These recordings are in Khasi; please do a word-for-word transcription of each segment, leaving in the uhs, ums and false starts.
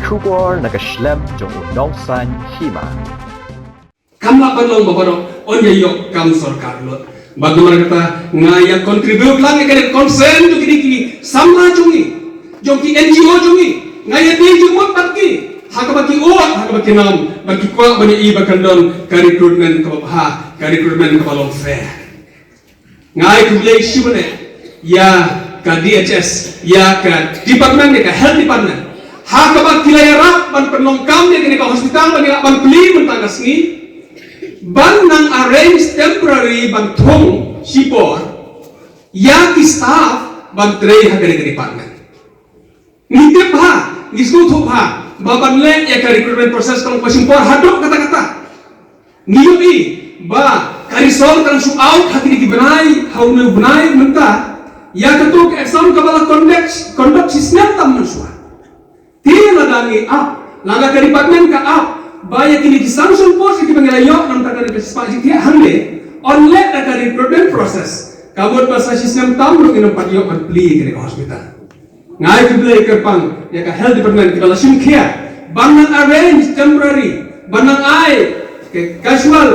Khubor na ka shlem jong u nongsan hima. Kam lah ban long ba baroh yn ïa ïoh kam sorkar lut. Bad namar kata nga ïa contribute lang ïa ka consent jong kine ki samla jong ngi, jong ki N G O jong ngi. Nga ïa dei jingmut bad ki ha kaba ki ot, ha kaba ki nam, bad ki kwah ban ïohi ba kan don ka recruitment kaba bha, ka recruitment kaba long fair. Nga ai khublei shibun eh ïa ka D H S, ïa ka department, ïa ka health department, ha kaba ki la ïarap ban pynlong kam ïa kane ka hospital, ban ïarap ban plie mynta ka sngi, ban nang arrange temporary ban thung shipor ïa ki staff ban trei ha kane ka department. Ngi tip bha, ngi sngewthuh bha ba ban leh ïa ka recruitment process ka long kaba shim por haduh katta katta. Ngi ïohi ba ka result ka dang shu out ha kine ki bnai, ha une u bnai mynta. Ïa katu ka exam kaba la conduct, conduct shisnem tam mynshuwa. Te lada ngi ap, lada ka department ka ap ba ïa kine ki sanction post kiba ngi la ïoh na ka bynta ka shispah jingthiah hangne yn leh da ka recruitment process, ka mut ba sa shisnem tam ruh ngin ym pat ïoh ban plie ïa kane ka hospital. Nga ai khublei kyrpang ïa ka health department kiba la shim khia ban nang arrange temporary, ban nang ai ka casual,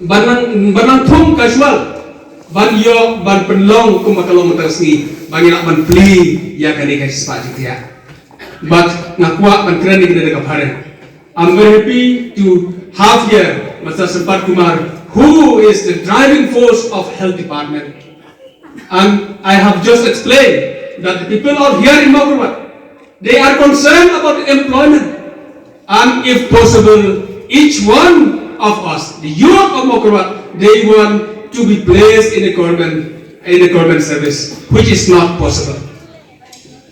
ban nang, ban nang thung casual ban ïoh ban pynlong kumba ka long mynta ka sngi, ba ngin lah ban plie ïa kane ka shispah jingthiah. But nga kwah ban kren ïa kane da ka phareng. I'm very happy to have here Mister Sampath Kumar, who is the driving force of health department. And I have just explained that the people out here in Mawkyrwat, they are concerned about employment. And if possible, each one of us, the youth of Mawkyrwat, they want to be placed in a government, in a government service, which is not possible.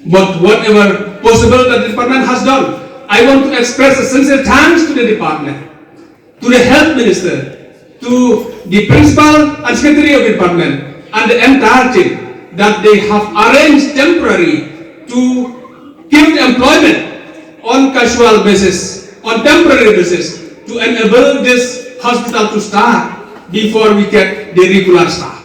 But whatever possible that the department has done, I want to express a sincere thanks to the department, to the health minister, to the principal and secretary of the department, and the entire team that they have arranged temporary to give employment on casual basis, on temporary basis, to enable this hospital to start before we get the regular staff.